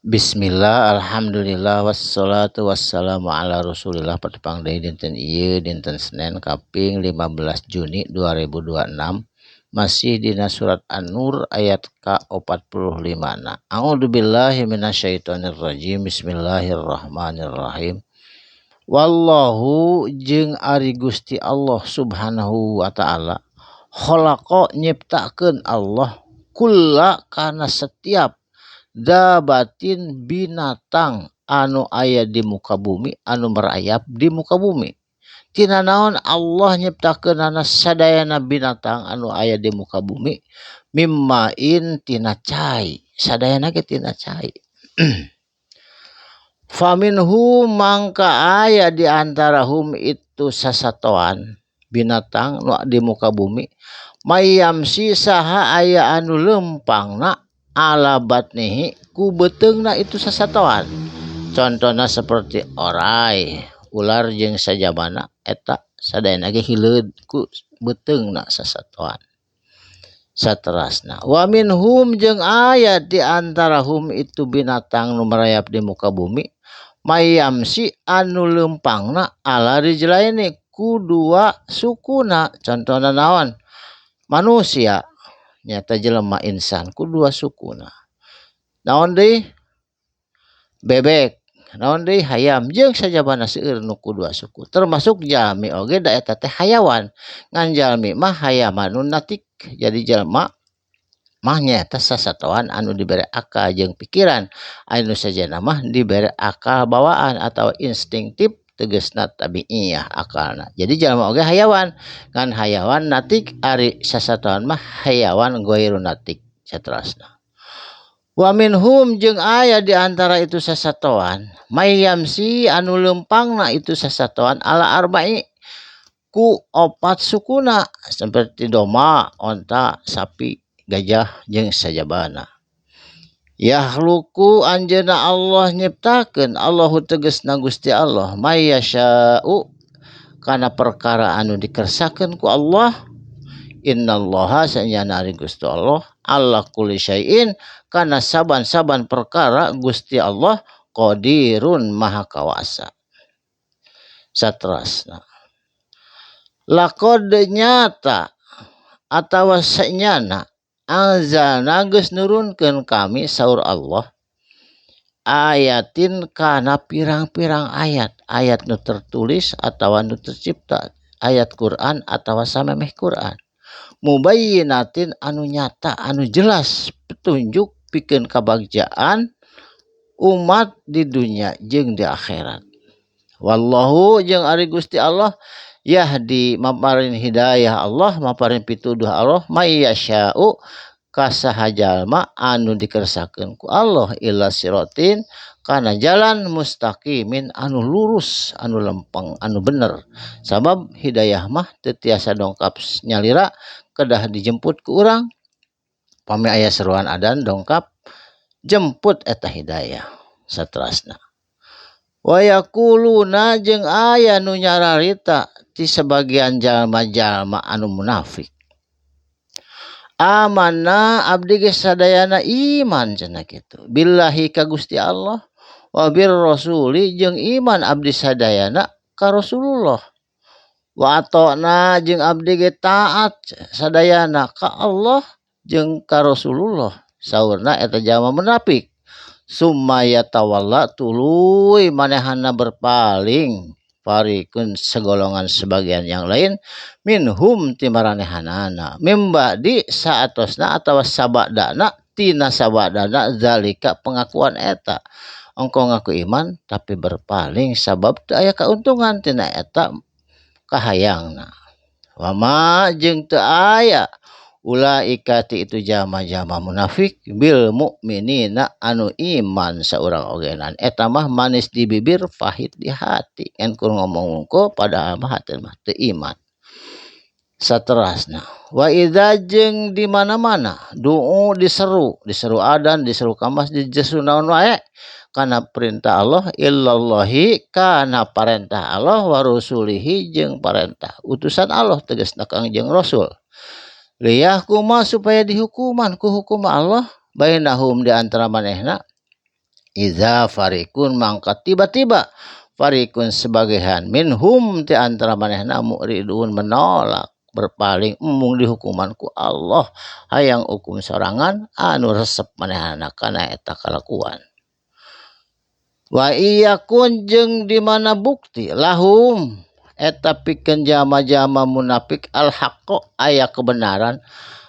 Bismillah, alhamdulillah, wassalatu wassalamu ala rasulillah. Patepang deui dinten ieu, dinten Senin kaping 15 Juni 2026, masih dina surat An-Nur ayat ka-45 na. A'udzubillahi minasyaitonirrajim. Bismillahirrahmanirrahim. Wallahu jeung ari Gusti Allah subhanahu wa ta'ala, khalaqa nyiptakeun Allah, kulla kana setiap, dabatin binatang anu aya di muka bumi, anu merayap di muka bumi. Tina naon Allah nyiptakeunana sadayana binatang anu aya di muka bumi? Mimmain tina cai, sadayana ge tina cai. Faminhum mangka aya di antara hum itu sasatoan binatang nu di muka bumi, may yamsi saha aya anu lempangna, ala batnihi ku beuteungna itu sasatoan, contohna seperti orai, ular jeung sajabana. Eta sadayana ge hileud ku beuteungna sasatoan. Saterasna, wa minhum jeung aya di antara hum itu binatang nu merayap di muka bumi, may yamsi anu lempangna, ala rijlaini ku dua sukuna, contohna naon? Manusia, nyata jelema, insan ku dua sukuna. Naon deui? Bebek. Naon deui? Hayam jeung sajabana. Seueur nu ku dua suku, termasuk jalmi oge da eta teh hayawan, ngan jalmi mah hayawanun natik. Jadi jelema mah nyaeta sasatoan anu dibere akal jeung pikiran, anu sejenna mah dibere akal bawaan atau instingtif, tegesna tabiiyah akalna. Jadi jalma oge hayawan, ngan hayawan natik, ari sasatoan mah hayawan ghairu natik. Saterasna, wa minhum jeung aya di antara itu sasatoan, may yamsi anu lempangna itu sasatoan, ala arba'i ku opat sukuna, seperti domba, onta, sapi, gajah jeung sajabana. Yakhluqu anjeunna Allah nyiptakeun, Allahu tegesna Gusti Allah, may yasya'u kana perkara anu dikersakeun ku Allah. Innallaha sanyana ari Gusti Allah, ala kulli syai'in kana saban-saban perkara Gusti Allah, qadirun maha kawasa. Saterasna, laqad nyata atawa sanyana, anzalna geus nurunkeun kami, saur Allah, ayatin kana pirang-pirang ayat, ayat nu tertulis atawa nu tercipta, ayat Quran atawa samemeh Quran, mubayyinatin anu nyata, anu jelas petunjuk pikeun kabagjaan umat di dunia jeung di akhirat. Wallahu jeung ari Gusti Allah, yahdi maparin hidayah Allah, maparin pituduh Allah, may yasya'u ka saha jalma anu dikersakeun ku Allah, ila siratin kana jalan, mustaqimin anu lurus, anu lempeng, anu bener. Sabab hidayah mah teu tiasa dongkap nyalira, kedah dijemput ku urang. Pami aya seruan adan, dongkap jemput eta hidayah. Saterasna, wa yaquluna jeung aya nu nyararita ti sebagian jalma-jalma anu munafik, amanna abdi geus sadayana iman cenah kitu, billahi ka Gusti Allah, wa bir rasuli jeung iman abdi sadayana ka Rasulullah, wa ata'na jeung abdi ge taat sadayana ka Allah jeung ka Rasulullah, saurna eta jalma munafik. Summa yatawalla tuluy manehana berpaling, fariqun segolongan, sebagian yang lain, minhum ti maranehanana, mim ba'di saatosna atawa sabadana tina sabadana zalika pengakuan eta. Ongko ngaku iman tapi berpaling sabab teu aya kauntungan tina eta kahayangna. Wama jeung teu aya, ulaika ti itu jalma-jalma munafik, bil mukminina anu iman saurang ogenan. Eta mah manis di bibir, pahit di hati, ngan kur ngomong wungkul, padahal mah hate mah teu iman. Saterasna, wa idza jeung di mana-mana, du'u diseru, diseru adan, diseru ka masjid, diseru naon wae, kana perintah Allah, ilallahi kana parentah Allah, wa rusulihi jeung parentah utusan Allah, tegasna Kangjeng Rasul, liyahkuma supaya dihukuman ku hukum Allah, bainahum di antara manehna. Iza fariqun mangka tiba-tiba fariqun sebagian minhum ti antara manehna mu'ridun menolak berpaling embung dihukuman ku Allah hayang hukum sorangan anu resep manehna kana eta kalakuan. Wa iyakun jeung di mana bukti lahum eta pikeun jama-jama munafik al haqqo aya kebenaran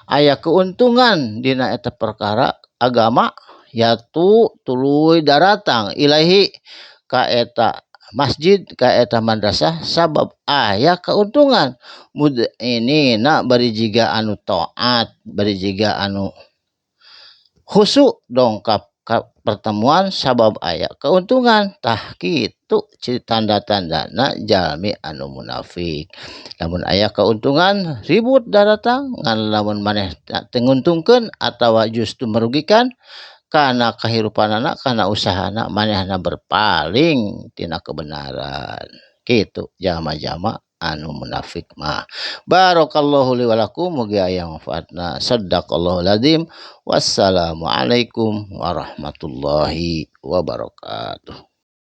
aya keuntungan dina eta perkara agama yatu tuluy daratang ilahi ka eta masjid ka eta madrasah sabab aya keuntungan mud'inina bari jiga anu taat bari jiga anu khusyuk dongkap ka pertemuan sabab aya keuntungan. Tah kitu tanda-tandana jalmi anu munafik. Lamun aya keuntungan ribut daratang ngan lamun maneh teu nguntungkeun atawa justru merugikan kana kahirupanana kana usahana manehna berpaling tina kebenaran. Kitu jama-jama anu munafik mah. Barakallahu li wa lakum mugi aya manfaatna. Sadaqallahul azim. Wassalamualaikum warahmatullahi wabarakatuh.